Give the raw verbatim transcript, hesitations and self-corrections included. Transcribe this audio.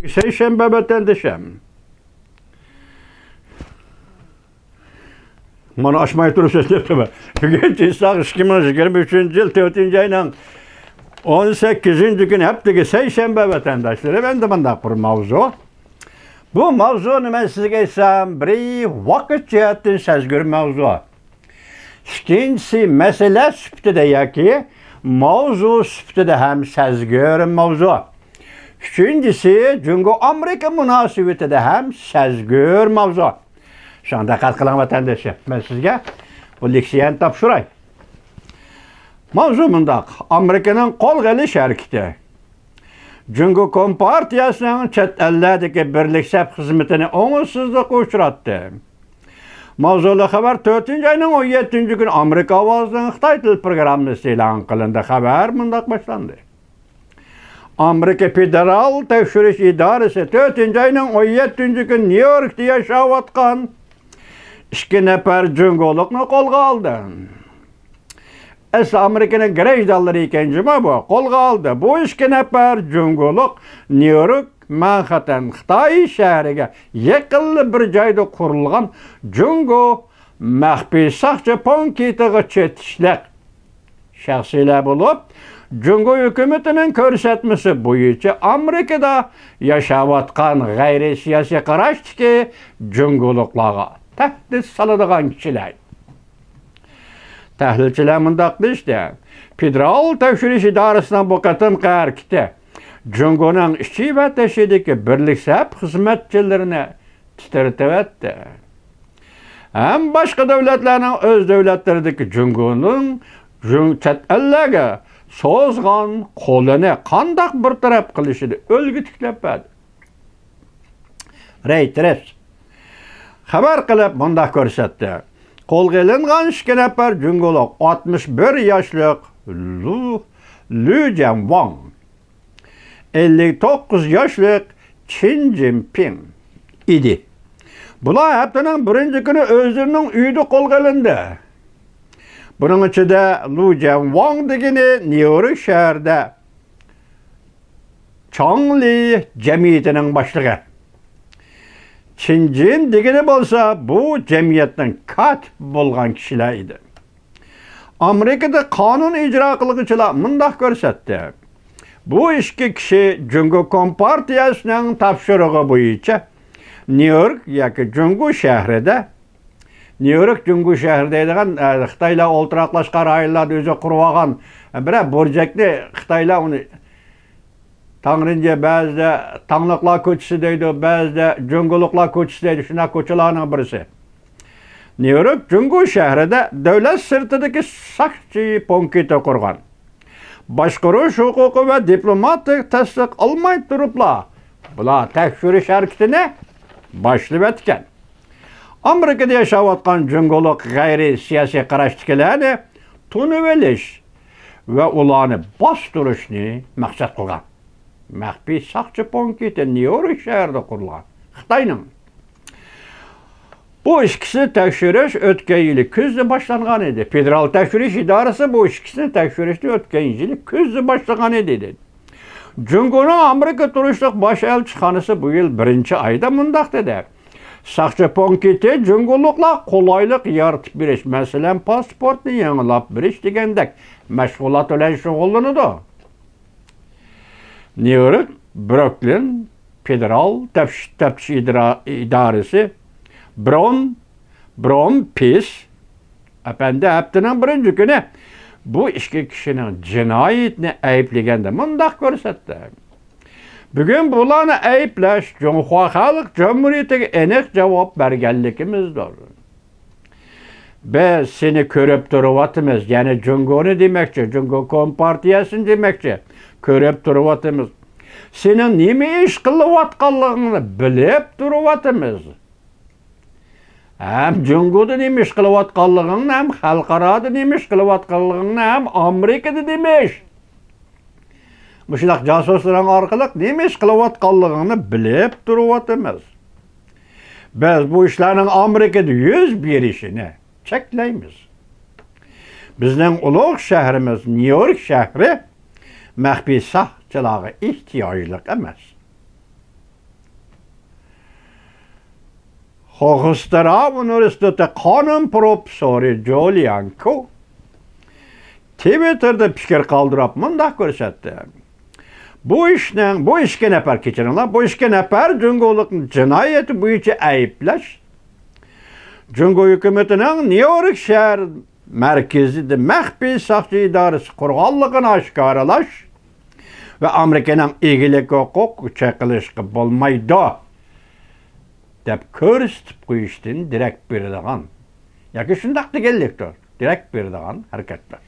سەيشەنبە ۋەتەندىشىم. مانا ئاچماي تۇرۇپ سۆزلەپ تۇرىمەن. بۈگۈن چىساق ئىككى مىڭ يىگىرمە ئۈچىنچى يىل تۆتىنچى ئاينىڭ ئون سەككىزىنچى كۈنى، ھەپتىگە سەيشەنبە ۋەتەنداشلىرىم، ئەمدى مۇنداق بىر ماۋزۇ. بۇ ماۋزۇنى مەن سىزگە ئېيتسام، بىرى ۋاقىت جەھەتتىن سەزگۈر ماۋزۇ. ئىككىنچىسى، مەسىلە سۈپىتىدە ياكى ماۋزۇ سۈپىتىدە ھەم سەزگۈر ماۋزۇ. ئۈچىنچىسى، جۇڭگو ئامېرىكا مۇناسىۋىتىدە ھەم سەزگۈر ماۋزۇ. شۇڭا دىققەت قىلىڭ، ۋەتەندىشىم. مەن سىزگە بۇ لېكسىيەنى تاپشۇراي. ماۋزۇ مۇنداق: ئامېرىكىنىڭ قولغا ئېلىش ھەرىكىتى جۇڭگو كومپارتىيەسىنىڭ چەت ئەللەردىكى بىرلىك سەپ خىزمىتىنى ئوڭۇشسىزلىققا ئۇچراتتى. ماۋزۇلۇق خەۋەر تۆتىنچى ئاينىڭ ئون يەتتىنچى كۈنى ئامېرىكا ئاۋازىنىڭ خىتاي تىل پروگراممىسىدا ئېلان قىلىندى. خەۋەر مۇنداق باشلاندى. ئامېرىكا فېدېرال تەكشۈرۈش ئىدارىسى تۆتىنچى ئاينىڭ ئون يەتتىنچى كۈنى نيۇ يوركتا ياشاۋاتقان ئىككى نەپەر جۇڭگولۇقنى قولغا ئالدى. ئەسلى ئامېرىكىنىڭ گىرەجدانلىرى ئىكەن جۇمۇ بۇ. قولغا ئالدى. بۇ ئىككى نەپەر جۇڭگولۇق نيۇ يورك، مانخېتتېن، خىتاي شەھىرىگە يېقىنلا بىر جايدا قۇرۇلغان جۇڭگو مەخپىي ساقچى پونكىتىغا چېتىشلىق شەخسلەر بولۇپ، جۇڭگو ھۆكۈمىتىنىڭ كۆرسەتمىسى بويىچە ئامېرىكىدا ياشاۋاتقان غەيرىي سىياسىي قاراشتىكى جۇڭگولۇقلارغا تەھدىت سالىدىغان كىشىلەر. تەھلىلچىلەر مۇنداق دېيىشتى: فېدېرال تەكشۈرۈش ئىدارىسىنىڭ بۇ قېتىمقى ھەرىكىتى جۇڭگونىڭ ئىچى ۋە تېشىدىكى بىرلىك سەپ خىزمەتچىلىرىنى تىترىتىۋەتتى. ھەم باشقا دۆلەتلەرنىڭ ئۆز دۆلەتلىرىدىكى جۇڭگونىڭ جۇڭ-، چەت ئەللەرگە سوزغان قولىنى قانداق بىر تەرەپ قىلىشىنى ئۈلگە تىكلەپ بەردى. رەيتېرس خەۋەر قىلىپ مۇنداق كۆرسەتتى: قولغا ئېلىنغان ئىككى نەپەر جۇڭگولۇق، ئاتمىش بىر ياشلىق لۇ، لۈ جيەنۋاڭ، ئەللىك توققۇز ياشلىق چىن جىنپىڭ ئىدى. بۇلار ھەپتىنىڭ بىرىنچى كۈنى ئۆزلىرىنىڭ ئۆيىدە قولغا ئېلىندى. بۇنىڭ ئىچىدە لۇ جيەنۋاڭ دېگىنى نيۇ يورك شەھىرىدە چاڭلى جەمئىيىتىنىڭ باشلىقى. چىن جىن دېگىنى بولسا بۇ جەمئىيەتنىڭ كاتىپى بولغان كىشىلەر ئىدى. ئامېرىكىدا قانۇن ئىجرا قىلغۇچىلار مۇنداق كۆرسەتتى: بۇ ئىككى كىشى جۇڭگو كومپارتىيەسىنىڭ تاپشۇرۇقى بويىچە نيۇ يورك ياكى جۇڭگو شەھىرىدە، نيۇ يورك جۇڭگو شەھىرى دەيدىغان، ئە، خىتايلار ئولتۇراقلاشقان رايونلاردا ئۆزى قۇرۇۋالغان، ئە، بىرەر بۇرجەكنى خىتايلار ئۇنى تاڭرىنجە، بەزىدە تاڭلىقلار كوچىسى دەيدۇ، بەزىدە جۇڭگولۇقلار كوچىسى دەيدۇ، شۇنداق كوچىلارنىڭ بىرسى. نيۇ يورك جۇڭگو شەھىرىدە دۆلەت سىرتىدىكى ساقچى پونكىتى قۇرغان. باشقۇرۇش ھوقۇقى ۋە دىپلوماتىك تەستىق ئالماي تۇرۇپلا، بۇلار تەكشۈرۈش ھەرىكىتىنى باشلىۋەتكەن. ئامېرىكىدا ياشاۋاتقان جۇڭگولۇق غەيرىي سىياسىي قاراشتىكىلەرنى تونۇۋېلىش ۋە ئۇلارنى باستۇرۇشنى مەقسەت قىلغان. مەخپىي ساقچى پونكىتى نيۇ يورك شەھىرىدە قۇرۇلغان. خىتاينىڭ. بۇ ئىككىسىنى تەكشۈرۈش ئۆتكەن يىلى كۈزدە باشلانغان ئىدى. فېدېرال تەكشۈرۈش ئىدارىسى بۇ ئىككىسىنى تەكشۈرۈشنى ئۆتكەن يىلى كۈزدە باشلىغان ئىدى، دېدى. جۇڭگونىڭ ئامېرىكا تۇرۇشلۇق باش ئەلچىخانىسى بۇ يىل بىرىنچى ئايدا مۇنداق دېدى: ساقچى پونكىتى جۇڭگولۇقلار قولايلىق يارىتىپ بېرىش، مەسىلەن، پاسپورتنى يېڭىلاپ بېرىش دېگەندەك مەشغۇلات بىلەن شۇغۇللىنىدۇ. نيۇ يورك، بروكلىن فېدېرال تەپتىش، تەپتىش ئىدارە-، ئىدارىسى برون، برون پىس ئەپەندى ھەپتىنىڭ بىرىنچى كۈنى بۇ ئىككى كىشىنىڭ جىنايىتىنى ئەيىبلىگەندە مۇنداق كۆرسەتتى: بۈگۈن بۇلارنى ئەيىبلەش جۇڭخۇا خەلق جۇمھۇرىيىتىگە ئېنىق جاۋاب بەرگەنلىكىمىزدۇر. بىز سېنى كۆرۈپ تۇرۇۋاتىمىز، يەنى جۇڭگونى دېمەكچى، جۇڭگو كومپارتىيەسىنى دېمەكچى، كۆرۈپ تۇرۇۋاتىمىز. سېنىڭ نېمە ئىش قىلىۋاتقانلىقىڭنى بىلىپ تۇرۇۋاتىمىز. ھەم جۇڭگودا نېمە ئىش قىلىۋاتقانلىقىڭنى، ھەم خەلقئارادا نېمە ئىش قىلىۋاتقانلىقىڭنى، ھەم ئامېرىكىدا نېمە ئىش، مۇشۇنداق جاسۇسلىرىڭ ئارقىلىق نېمە ئىش قىلىۋاتقانلىقىڭنى بىلىپ تۇرۇۋاتىمىز. بىز بۇ ئىشلارنىڭ ئامېرىكىدا يۈز بېرىشىنى چەكلەيمىز. بىزنىڭ ئۇلۇغ شەھىرىمىز نيۇ يورك شەھىرى مەخپىي ساقچىلارغا ئېھتىياجلىق ئەمەس. خوغسترا ئۇنىۋېرسىتېتى قانۇن پروفېسسورى جوليان كو تىۋىتتېردا پىكىر قالدۇرۇپ مۇنداق كۆرسەتتى: بۇ ئىشنىڭ، بۇ ئىككى نەپەر، كەچۈرۈڭلار، بۇ ئىككى نەپەر جۇڭگولۇقنى جىنايەت بويىچە ئەيىبلەش، جۇڭگو ھۆكۈمىتىنىڭ نيۇ يورك شەھەر مەركىزىدە مەخپىي ساقچى ئىدارىسى قۇرغانلىقىنى ئاشكارىلاش ۋە ئامېرىكىنىڭ ئىگىلىك ھوقۇق چېقىلىشقا بولمايدۇ دەپ كۆرسىتىپ قويۇشتىن دېرەك بېرىدىغان ياكى شۇنداق دېگەنلىكتۇر، دېرەك بېرىدىغان ھەرىكەتلەر.